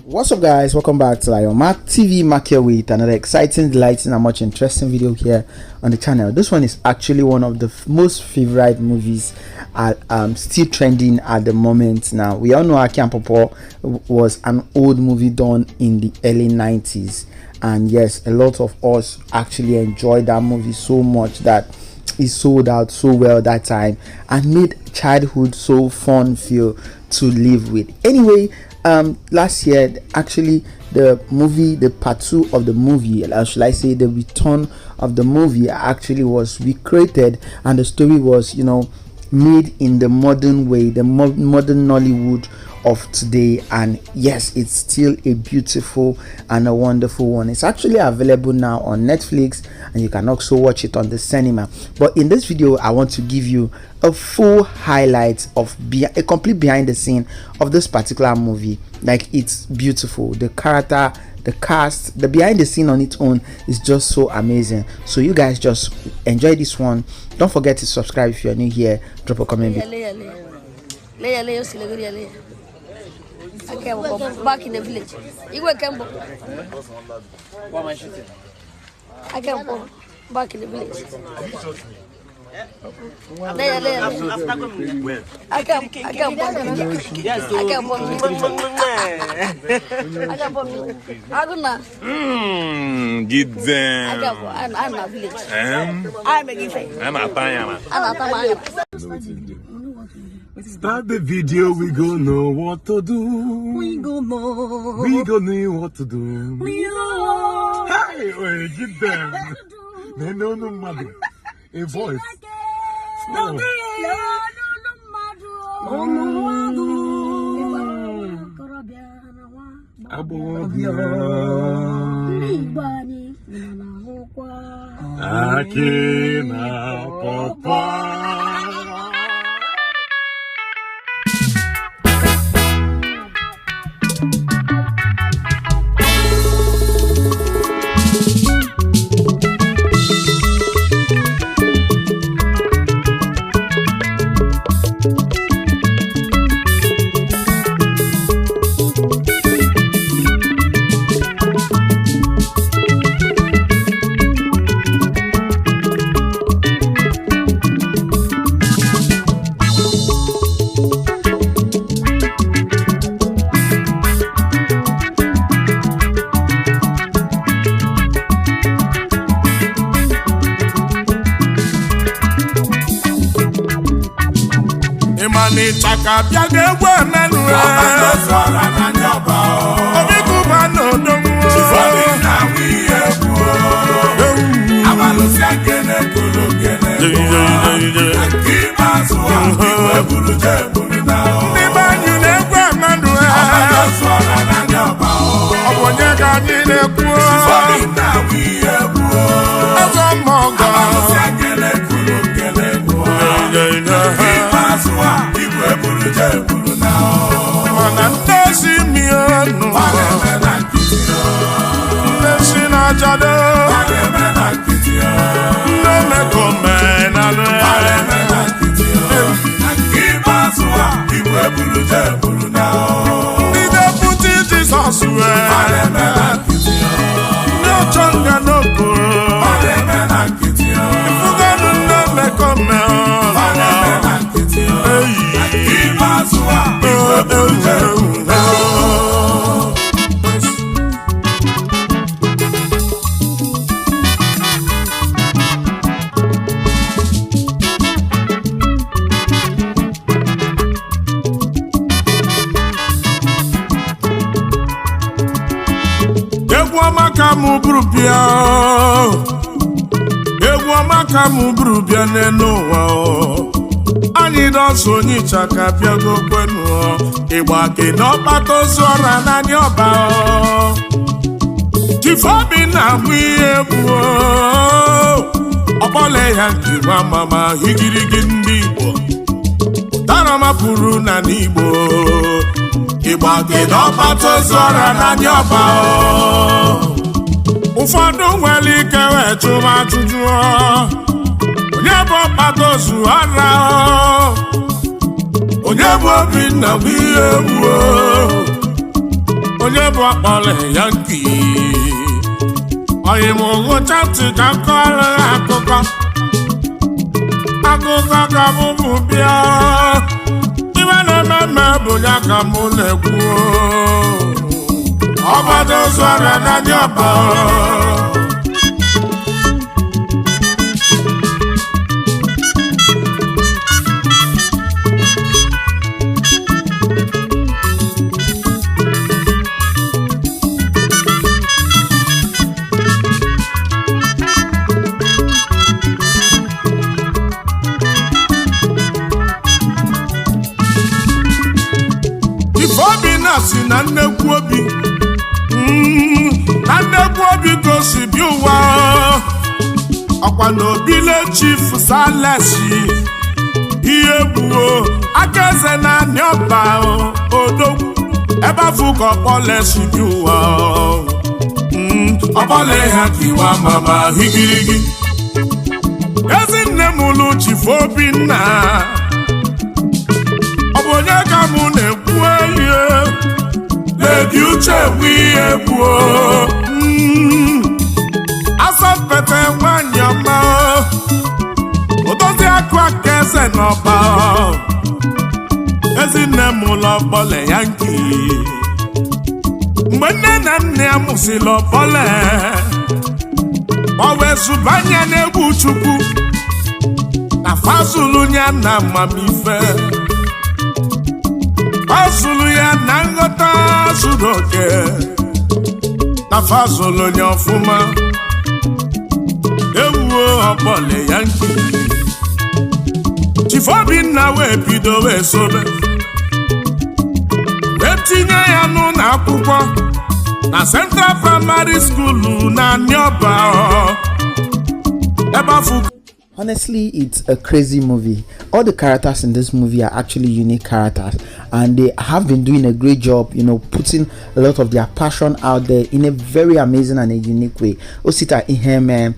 What's up, guys? Welcome back to Liomark TV. Mark here with another exciting, delighting and much interesting video here on the channel. This one is actually one of the most favorite movies still trending at the moment. Now we all know Aki and Pawpaw was an old movie done in the early 90s, and yes, a lot of us actually enjoyed that movie so much that it sold out so well that time and made childhood so fun feel to live with. Anyway, last year actually the movie, the part 2 of the movie, or should I say the return of the movie, actually was recreated, and the story was, you know, made in the modern way, the modern Nollywood of today. And yes, it's still a beautiful and a wonderful one. It's actually available now on Netflix, and you can also watch it on the cinema. But in this video, I want to give you a full highlight of a complete behind the scene of this particular movie. Like, it's beautiful. The character, the cast, the behind the scene on its own is just so amazing. So you guys just enjoy this one. Don't forget to subscribe if you're new here. Drop a comment. Back in the village. You Kembo. What am I shooting? I can't go back in the village. I can't. Get them. I'm not village. I'm a gift. I'm a Start the video, we gon' know what to do. We gon' know. We gon' know what to do. We know. Hey, wait, get them. They know no mother. A voice. No, no, no, Aki na Pawpaw. Ịchaka bịa ga-egwu emenụ obi kụba n'odonwo ndị be anyị na-egwu emenụ ọ bụ onye ka anyị na-ekwu ọzọ mma ọgọ. Mana nne si mienu, nne si na-achado, nne mekomenanụ ndị deputi Jizọs wee ndị ọchọ nga n'okporo ifugonu nne mekomenụ. Egwu ọma ka mụ bụrụ bịa, egwu ọma ka mụ bụrụ bịa n'elu ụwa. Anyị dọsụ onye ịchaka bịago kwenu ịgba gị n'ọkpata ozu ọra naanị ọba. Chifobi na-abụ ihe egwu ọkpọle ya njiwa mama higirigi ndị Igbo taramapụrụ na n'Igbo ịgba gị n'ọkpata ozu ọra naanị ọba. Ụfọdụ nwere ike wee chụwa ajụjụ onye bụ ọkpata ozu ọra, onye bụ Obinna bụ ihe egwu. Onye bụ ọkpọle Yankee? Oyi m ngwụcha ntị ka m kọọrọ ya akụkọ. Akụkọ ka mụ bụ bịa. Ibe na-eme mme bụ ya ka mụ na-ekwu. Ọgbado ozu ọrịa na ndị ọba. Ife Obinna si na nnekwu obi, na nnekwu obi ka o si bi ụwa. Ọkwa na obile Chief Salesi ihe gbuo aka eze na anị ọba odogwu ebe afụ ka ọkpọle si bi ụwa. Ọkpọle ha kiwa mama higirigi. Ezinne m lụ Chief Obinna. Ọ bụ onye ka mụ na-ekwu ihe? Lady Uche bụ ihe gbuo asọmpete nwanyị ọma, odozi akụ aka eze n'ọba. Ezinne m ụlọ ọkpọle Yankee. Mgbe nne na nna ya mụsịrị ọkpọle, ọ wee zụbanye n'egwu Chukwu na fazulu ya na amamife, fazulu ya na nghọta zuru oke, na fazulu ya ọfụma. Ewuo ọkpọle Yankee. Chief Obinna wee bido wee sobe wee tinye ya n'ụlọ akwụkwọ na Central Primary School na Aniọba ebe afọ. Honestly, it's a crazy movie. All the characters in this movie are actually unique characters, and they have been doing a great job, putting a lot of their passion out there in a very amazing and a unique way. Osita Iheme,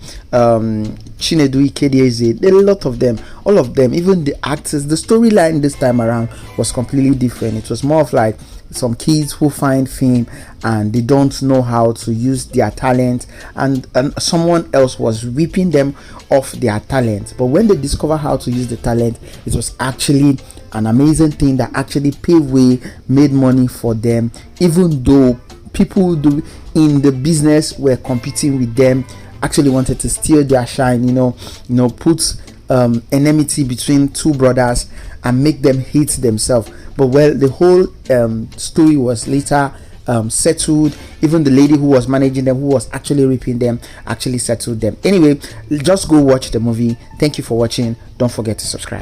Chinedu Ikedieze, a lot of them, all of them, even the actors. The storyline this time around was completely different. It was more of like some kids who find fame and they don't know how to use their talent, and someone else was ripping them off their talent. But when they discover how to use the talent, it was actually an amazing thing that actually paved way, made money for them, even though people do in the business were competing with them, actually wanted to steal their shine, put enmity between two brothers and make them hate themselves. But well, the whole story was later settled. Even the lady who was managing them, who was actually ripping them, actually settled them. Anyway, just go watch the movie. Thank you for watching. Don't forget to subscribe.